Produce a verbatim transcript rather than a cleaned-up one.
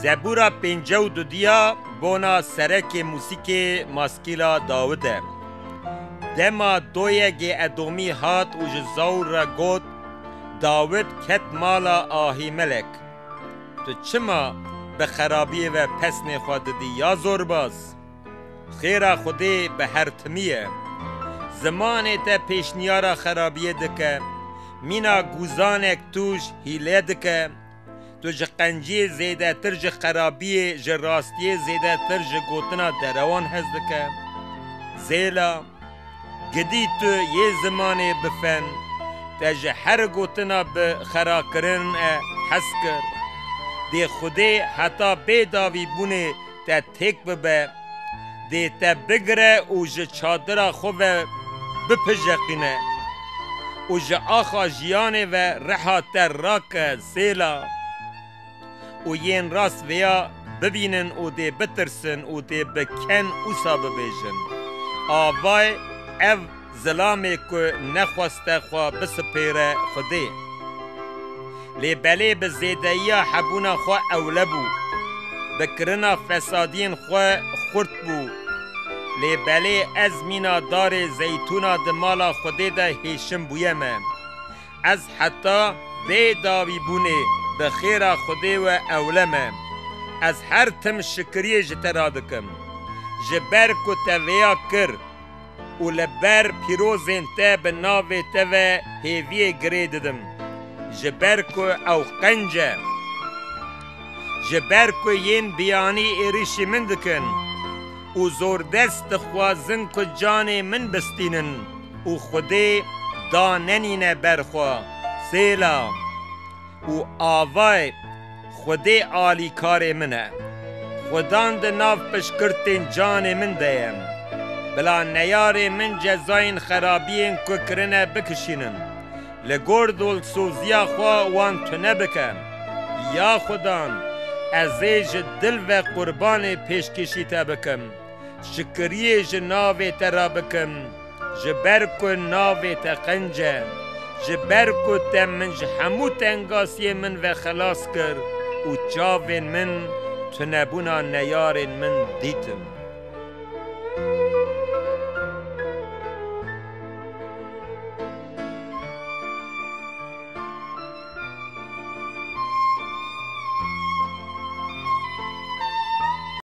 Zebûra pêncî û dudiya bona serekê mûsîkê maskîla Dawid e. Dema doyegê Edomî hat û ji Zaûl re got, Dawid ket mala Ahîmelek, Tu çima bi xerabiyê ve pesnê xwe didî ya zorbaz? Xêra Xwedê bi her timî ye. Zimanê te pêşniyara xerabiyê dike, mîna gûzanek tûj hîle dike. Tu ji qenciyê zêdetir ji xerabiyê, ji rastiyê zêdetir ji gotina derewan hez dike. Sêla. Gidî tu yê zimanê bifen, te ji her gotina bi xerakirin e hez kir. Dê Xwedê heta bê dawîbûnê te têk bibe. Dê te bigire û ji çadira xwe ve bipijeqîne û ji axa jiyanê ve reha te rake. Sêla. Û yên rast vêya bibînin û dê bitirsin û dê bi ken ûsa bibêjin, Avay ev zilamê ku nexweste xwe bisipêre Xwedê. Lê belê bi zêdeyiya hebûna xwe ewle bû, bi kirina fesadiyên xwe xurt bû. Lê belê ez mîna darê zeytûna di mala Xwedê de hêşim bûye me. Ez heta vê dawîbûnê bi xêra Xwedê we ewle me. Ez her tim şikiriyê ji te radikim. Ji ber ku te vêya kir û li ber pîrozên te bi navê te ve hêviyê girê didim. Ji ber ku ew qenc e. Ji ber ku yên biyanî êrîşî min dikin û zordest dixwazin ku canê min bistînin û Xwedê danenîne ber xwe. Sêla. Û avay Xwedê alîkarê min e. Xwedan di nav piştgirtên canê min de ye. Bila neyarên min cezayên xerabiyên ku kirine bikişînin. Li gor dilsoziya xwe wan tune bike. Ya Xudan, ez ê ji dil ve qurbanê pêşkêşî te bikim. Şikiriyê ji navê te re bikim, ji ber ku navê te qenc e, ji ber ku te min ji hemû tengasiyên min ve xelas kir û çavên min tunebûna neyarên min dîtin.